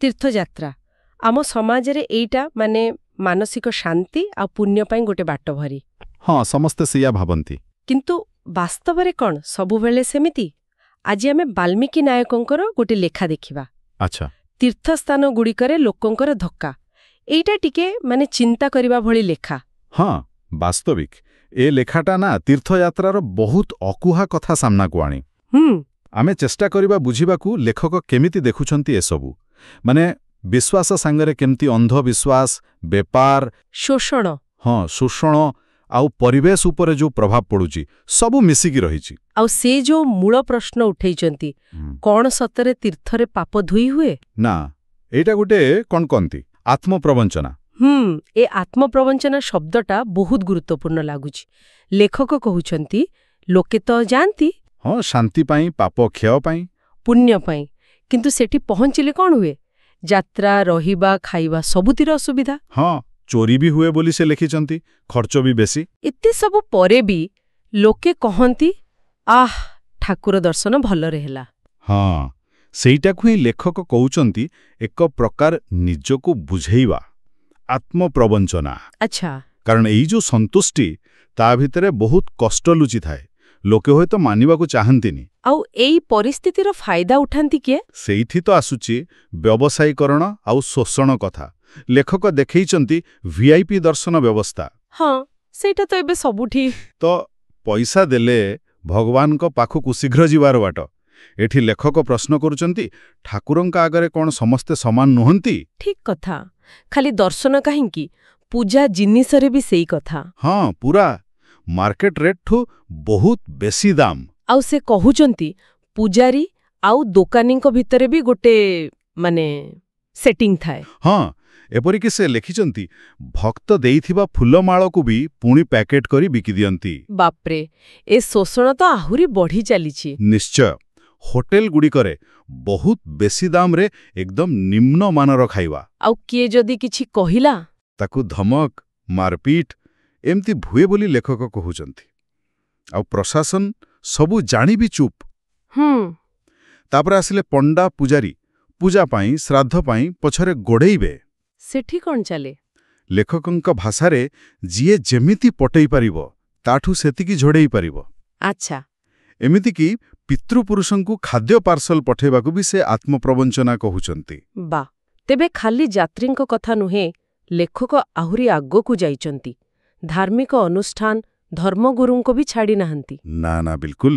ତୀର୍ଥଯାତ୍ରା ଆମ ସମାଜରେ ଏଇଟା ମାନେ ମାନସିକ ଶାନ୍ତି ଆଉ ପୁଣ୍ୟ ପାଇଁ ଗୋଟେ ବାଟ ଭରି। ହଁ, ସମସ୍ତେ ସେଇଆ ଭାବନ୍ତି। କିନ୍ତୁ ବାସ୍ତବରେ କ'ଣ ସବୁବେଳେ ସେମିତି? ଆଜି ଆମେ ବାଲ୍ମୀକି ନାୟକଙ୍କର ଗୋଟେ ଲେଖା ଦେଖିବା। ଆଚ୍ଛା। ତୀର୍ଥସ୍ଥାନଗୁଡ଼ିକରେ ଲୋକଙ୍କର ଧକ୍କା। ଏଇଟା ଟିକେ ମାନେ ଚିନ୍ତା କରିବା ଭଳି ଲେଖା। ହଁ, ବାସ୍ତବିକ ଏ ଲେଖାଟା ନା ତୀର୍ଥଯାତ୍ରାର ବହୁତ ଅକୁହା କଥା ସାମ୍ନାକୁ ଆଣେ। ଆମେ ଚେଷ୍ଟା କରିବା ବୁଝିବାକୁ ଲେଖକ କେମିତି ଦେଖୁଛନ୍ତି ଏସବୁ, ମାନେ ବିଶ୍ୱାସ ସାଙ୍ଗରେ କେମିତି ଅନ୍ଧବିଶ୍ୱାସ, ବେପାର, ଶୋଷଣ। ହଁ, ଶୋଷଣ ଆଉ ପରିବେଶ ଉପରେ ଯୋଉ ପ୍ରଭାବ ପଡୁଛି, ସବୁ ମିଶିକି ରହିଛି। ଆଉ ସେ ଯୋଉ ମୂଳ ପ୍ରଶ୍ନ ଉଠେଇଛନ୍ତି, କ'ଣ ସତରେ ତୀର୍ଥରେ ପାପ ଧୋଇ ହୁଏ? ନା, ଏଇଟା ଗୋଟେ କ'ଣ କହନ୍ତି, ଆତ୍ମପ୍ରବଞ୍ଚନା। ଏ ଆତ୍ମପ୍ରବଞ୍ଚନା ଶବ୍ଦଟା ବହୁତ ଗୁରୁତ୍ୱପୂର୍ଣ୍ଣ ଲାଗୁଛି। ଲେଖକ କହୁଛନ୍ତି, ଲୋକେ ତ ଯାଆନ୍ତି ହଁ, ଶାନ୍ତି ପାଇଁ, ପାପ କ୍ଷୟ ପାଇଁ, ପୁଣ୍ୟ ପାଇଁ। କିନ୍ତୁ ସେଠି ପହଞ୍ଚିଲେ କ'ଣ ହୁଏ? ଯାତ୍ରା, ରହିବା, ଖାଇବା ସବୁଥିରେ ଅସୁବିଧା। ହଁ, ଚୋରି ବି ହୁଏ ବୋଲି ସେ ଲେଖିଛନ୍ତି। ଖର୍ଚ୍ଚ ବି ବେଶୀ। ଏତେ ସବୁ ପରେ ବି ଲୋକେ କହନ୍ତି, ଆଃ, ଠାକୁର ଦର୍ଶନ ଭଲରେ ହେଲା। ହଁ, ସେଇଟାକୁ ହିଁ ଲେଖକ କହୁଛନ୍ତି ଏକ ପ୍ରକାର ନିଜକୁ ବୁଝେଇବା, ଆତ୍ମପ୍ରବଞ୍ଚନା। କାରଣ ଏଇ ଯୋଉ ସନ୍ତୁଷ୍ଟି, ତା ଭିତରେ ବହୁତ କଷ୍ଟ ଲୁଚିଥାଏ। ଲୋକେ ହୁଏତ ମାନିବାକୁ ଚାହାନ୍ତିନି। ଆଉ ଏଇ ପରିସ୍ଥିତିର ଫାଇଦା ଉଠାନ୍ତି କିଏ? ସେଇଠି ତ ଆସୁଛି ବ୍ୟବସାୟୀକରଣ ଆଉ ଶୋଷଣ କଥା। ଲେଖକ ଦେଖେଇଛନ୍ତି ଭିଆଇପି ଦର୍ଶନ ବ୍ୟବସ୍ଥା। ହଁ, ସେଇଟା ତ ଏବେ ସବୁଠି। ତ ପଇସା ଦେଲେ ଭଗବାନଙ୍କ ପାଖକୁ ଶୀଘ୍ର ଯିବାର ବାଟ। ଏଠି ଲେଖକ ପ୍ରଶ୍ନ କରୁଛନ୍ତି, ଠାକୁରଙ୍କ ଆଗରେ କ'ଣ ସମସ୍ତେ ସମାନ ନୁହନ୍ତି? ଠିକ୍ କଥା। ଖାଲି ଦର୍ଶନ କାହିଁକି, ପୂଜା ଜିନିଷରେ ବି ସେଇ କଥା। ହଁ, ପୁରା ମାର୍କେଟ ରେଟ୍ଠୁ ବହୁତ ବେଶୀ ଦାମ। ଆଉ ସେ କହୁଛନ୍ତି, ପୂଜାରୀ ଆଉ ଦୋକାନୀଙ୍କ ଭିତରେ ବି ଗୋଟେ ମାନେ ସେଟିଂ ଥାଏ। ହଁ, ଏପରିକି ସେ ଲେଖିଛନ୍ତି, ଭକ୍ତ ଦେଇଥିବା ଫୁଲମାଳକୁ ବି ପୁଣି ପ୍ୟାକେଟ୍ କରି ବିକି ଦିଅନ୍ତି। ବାପ୍ରେ, ଏ ଶୋଷଣ ତ ଆହୁରି ବଢ଼ି ଚାଲିଛି। ନିଶ୍ଚୟ। ହୋଟେଲଗୁଡ଼ିକରେ ବହୁତ ବେଶୀ ଦାମରେ ଏକଦମ ନିମ୍ନମାନର ଖାଇବା। ଆଉ କିଏ ଯଦି କିଛି କହିଲା? ତାକୁ ଧମକ, ମାରପିଟ ଏମିତି ହୁଏ ବୋଲି ଲେଖକ କହୁଛନ୍ତି। ଆଉ ପ୍ରଶାସନ ସବୁ ଜାଣି ବି ଚୁପ୍। ତାପରେ ଆସିଲେ ପଣ୍ଡା ପୂଜାରୀ। ପୂଜା ପାଇଁ, ଶ୍ରାଦ୍ଧ ପାଇଁ ପଛରେ ଗୋଡ଼େଇବେ। ସେଠି କ'ଣ ଚାଲେ? ଲେଖକଙ୍କ ଭାଷାରେ, ଯିଏ ଯେମିତି ପଟେଇ ପାରିବ, ତାଠୁ ସେତିକି ଝଡ଼େଇ ପାରିବ। ଏମିତିକି ପିତୃପୁରୁଷଙ୍କୁ ଖାଦ୍ୟ ପାର୍ସଲ ପଠେଇବାକୁ ବି ସେ ଆତ୍ମପ୍ରବଞ୍ଚନା କହୁଛନ୍ତି। ବା, ତେବେ ଖାଲି ଯାତ୍ରୀଙ୍କ କଥା ନୁହେଁ, ଲେଖକ ଆହୁରି ଆଗକୁ ଯାଇଛନ୍ତି। ଧାର୍ମିକ ଅନୁଷ୍ଠାନ, ଧର୍ମଗୁରୁଙ୍କୁ ବି ଛାଡ଼ି ନାହାନ୍ତି। ନା ନା, ବିଲକୁଲ।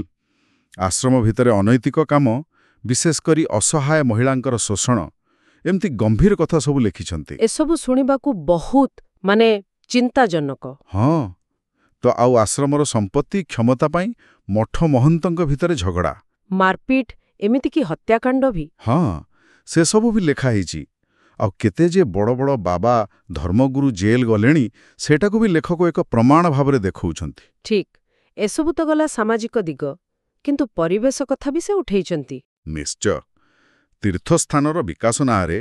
ଆଶ୍ରମ ଭିତରେ ଅନୈତିକ କାମ, ବିଶେଷ କରି ଅସହାୟ ମହିଳାଙ୍କର ଶୋଷଣ, ଏମିତି ଗମ୍ଭୀର କଥା ସବୁ ଲେଖିଛନ୍ତି। ଏସବୁ ଶୁଣିବାକୁ ବହୁତ ମାନେ ଚିନ୍ତାଜନକ। ହଁ ତ, ଆଉ ଆଶ୍ରମର ସମ୍ପତ୍ତି, କ୍ଷମତା ପାଇଁ ମଠ ମହନ୍ତଙ୍କ ଭିତରେ ଝଗଡ଼ା, ମାରପିଟ, ଏମିତିକି ହତ୍ୟାକାଣ୍ଡ ବି। ହଁ, ସେସବୁ ବି ଲେଖା ହେଇଛି। ଆଉ କେତେ ଯେ ବଡ଼ ବଡ଼ ବାବା, ଧର୍ମଗୁରୁ ଜେଲ୍ ଗଲେଣି, ସେଟାକୁ ବି ଲେଖକ ଏକ ପ୍ରମାଣ ଭାବରେ ଦେଖାଉଛନ୍ତି। ଠିକ୍। ଏସବୁ ତ ଗଲା ସାମାଜିକ ଦିଗ, କିନ୍ତୁ ପରିବେଶ କଥା ବି ସେ ଉଠେଇଛନ୍ତି। ନିଶ୍ଚୟ। ତୀର୍ଥସ୍ଥାନର ବିକାଶ ନାଁରେ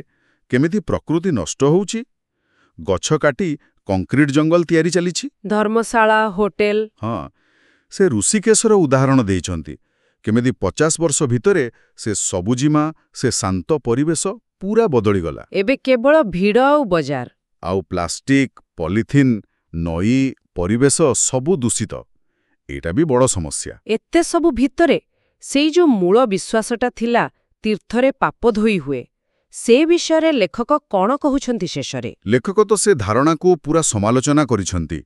କେମିତି ପ୍ରକୃତି ନଷ୍ଟ ହେଉଛି, ଗଛ କାଟି କଂକ୍ରିଟ ଜଙ୍ଗଲ ତିଆରି ଚାଲିଛି। ଧର୍ମଶାଳା, ହୋଟେଲ। ହଁ, ସେ ଋଷିକେଶର ଉଦାହରଣ ଦେଇଛନ୍ତି, କେମିତି 50 ବର୍ଷ ଭିତରେ ସେ ସବୁଜିମା, ସେ ଶାନ୍ତ ପରିବେଶ ପୁରା ବଦଳିଗଲା। ଏବେ କେବଳ ଭିଡ଼ ଆଉ ବଜାର। ଆଉ ପ୍ଲାଷ୍ଟିକ, ପଲିଥିନ୍, ନଈ, ପରିବେଶ ସବୁ ଦୂଷିତ। ଏଇଟା ବି ବଡ଼ ସମସ୍ୟା। ଏତେ ସବୁ ଭିତରେ ସେଇ ଯୋଉ ମୂଳ ବିଶ୍ୱାସଟା ଥିଲା, ତୀର୍ଥରେ ପାପ ଧୋଇ ହୁଏ, ସେ ବିଷୟରେ ଲେଖକ କ'ଣ କହୁଛନ୍ତି ଶେଷରେ? ଲେଖକ ତ ସେ ଧାରଣାକୁ ପୁରା ସମାଲୋଚନା କରିଛନ୍ତି।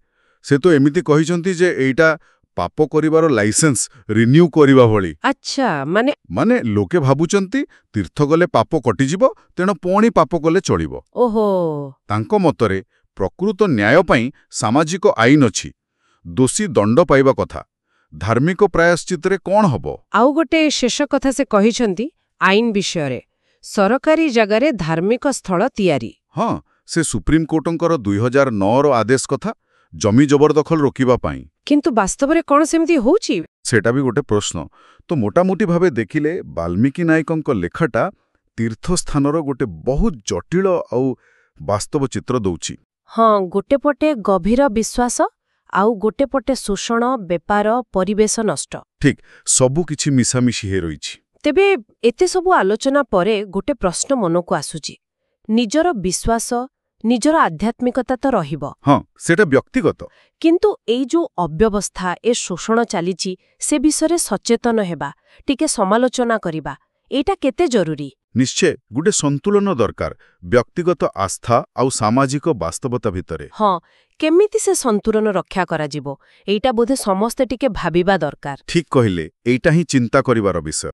ସେ ତ ଏମିତି କହିଛନ୍ତି ଯେ ଏଇଟା ପାପ କରିବାର ଲାଇସେନ୍ସ ରିନ୍ୟୁ କରିବା ଭଳି। ଆଚ୍ଛା, ମାନେ? ମାନେ ଲୋକେ ଭାବୁଛନ୍ତି ତୀର୍ଥ ଗଲେ ପାପ କଟିଯିବ, ତେଣୁ ପୁଣି ପାପ କଲେ ଚଳିବ। ତାଙ୍କ ମତରେ ପ୍ରକୃତ ନ୍ୟାୟ ପାଇଁ ସାମାଜିକ ଆଇନ ଅଛି। ଦୋଷୀ ଦଣ୍ଡ ପାଇବା କଥା। ଧାର୍ମିକ ପ୍ରାୟଶ୍ଚିତରେ କ'ଣ ହବ? ଆଉ ଗୋଟେ ଶେଷ କଥା ସେ କହିଛନ୍ତି ଆଇନ ବିଷୟରେ, ସରକାରୀ ଜାଗାରେ ଧାର୍ମିକ ସ୍ଥଳ ତିଆରି। ହଁ, ସେ ସୁପ୍ରିମକୋର୍ଟଙ୍କର 2009ର ଆଦେଶ କଥା, ଜମି ଜବରଦଖଲ ରୋକିବା ପାଇଁ। କିନ୍ତୁ ବାସ୍ତବରେ କ'ଣ ସେମିତି ହଉଛି? ସେଟା ବି ଗୋଟେ ପ୍ରଶ୍ନ। ତ ମୋଟାମୋଟି ଭାବେ ଦେଖିଲେ ବାଲ୍ମୀକି ନାୟକଙ୍କ ଲେଖାଟା ତୀର୍ଥସ୍ଥାନର ଗୋଟେ ବହୁତ ଜଟିଳ ଆଉ ବାସ୍ତବ ଚିତ୍ର ଦଉଛି। ହଁ, ଗୋଟେ ପଟେ ଗଭୀର ବିଶ୍ୱାସ ଆଉ ଗୋଟେ ପଟେ ଶୋଷଣ, ବେପାର, ପରିବେଶ ନଷ୍ଟ। ଠିକ୍, ସବୁ କିଛି ମିଶାମିଶି ହେଇ ରହିଛି। ତେବେ ଏତେ ସବୁ ଆଲୋଚନା ପରେ ଗୋଟେ ପ୍ରଶ୍ନ ମନକୁ ଆସୁଛି। ନିଜର ବିଶ୍ୱାସ, ନିଜର ଆଧ୍ୟାତ୍ମିକତା ତ ରହିବ। ହଁ, ସେଟା ବ୍ୟକ୍ତିଗତ। କିନ୍ତୁ ଏଇ ଯୋଉ ଅବ୍ୟବସ୍ଥା, ଏ ଶୋଷଣ ଚାଲିଛି, ସେ ବିଷୟରେ ସଚେତନ ହେବା, ଟିକେ ସମାଲୋଚନା କରିବା, ଏଇଟା କେତେ ଜରୁରୀ? ନିଶ୍ଚୟ, ଗୋଟେ ସନ୍ତୁଳନ ଦରକାର ବ୍ୟକ୍ତିଗତ ଆସ୍ଥା ଆଉ ସାମାଜିକ ବାସ୍ତବତା ଭିତରେ। ହଁ, କେମିତି ସେ ସନ୍ତୁଳନ ରକ୍ଷା କରାଯିବ, ଏଇଟା ବୋଧେ ସମସ୍ତେ ଟିକେ ଭାବିବା ଦରକାର। ଠିକ୍ କହିଲେ, ଏଇଟା ହିଁ ଚିନ୍ତା କରିବାର ବିଷୟ।